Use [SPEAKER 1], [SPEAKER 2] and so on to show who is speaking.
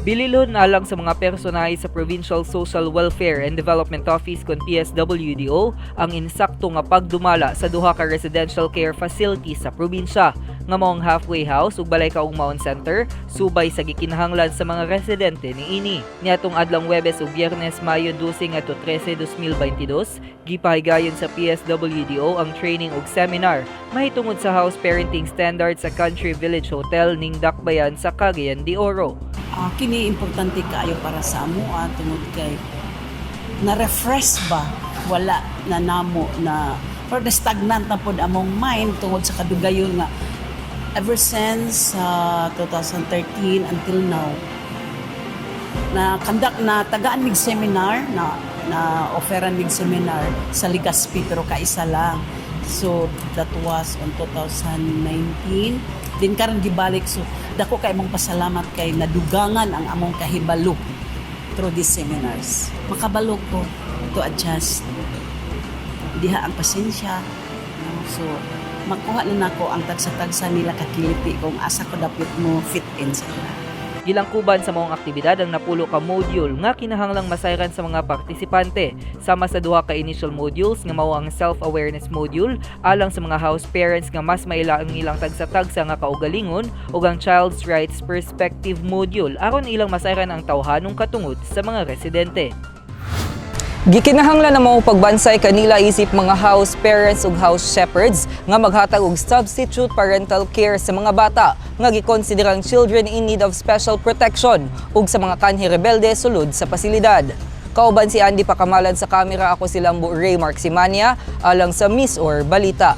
[SPEAKER 1] Bililhon alang sa mga personahe sa Provincial Social Welfare and Development Office kon PSWDO ang insakto nga pagdumala sa duha ka residential care facility sa probinsya nga mao ang Halfway House ug Balay Kaugmaon Center, subay sa gikinahanglan sa mga residente niini. Niadtong adlawng Webes ug Biyernes, Mayo 12 ngadto 13, 2022, gipahigayon sa PSWDO ang training ug seminar mahitungod sa house parenting standards sa Country Village Hotel ning Dakbayan sa Cagayan de Oro.
[SPEAKER 2] Kini importante kaayo para sa amoa tungod kay na-refresh ba, wala na namo na for the stagnant na pod among mind tungod sa kadugayon nga ever since 2013 until now na kandak na tagaan mig seminar, na na offeran mig seminar sa Legazpi, pero kaisa lang. So that was on 2019 din. Karon gibalik, so dako kay mong pasalamat kay nadugangan ang among kahibalo through these seminars. Makabalo ko to adjust diha ang pasensya, no? So makuha na nako ang tagsa-tagsa nila kakiliti kung asa ko dapit mo fit in sa ila.
[SPEAKER 1] Gilangkuban sa maong aktibidad ang 10 ka module nga kinahanglang masayran sa mga partisipante, sama sa duha ka initial modules nga mao ang self-awareness module alang sa mga house parents nga mas maila ang ilang tagsa-tagsa nga kaugalingon ug ang child's rights perspective module aron ilang masayran ang tawhanong katungod sa mga residente. Gikinahanglan na mao pagbansay kanila isip mga house parents ug house shepherds nga maghatag og substitute parental care sa mga bata nga gikonsiderang children in need of special protection ug sa mga kanhi rebelde sulod sa pasilidad. Kauban si Andy Pakamalan sa kamera, ako si Lambo Ray Mark Simania alang sa MisOr Balita.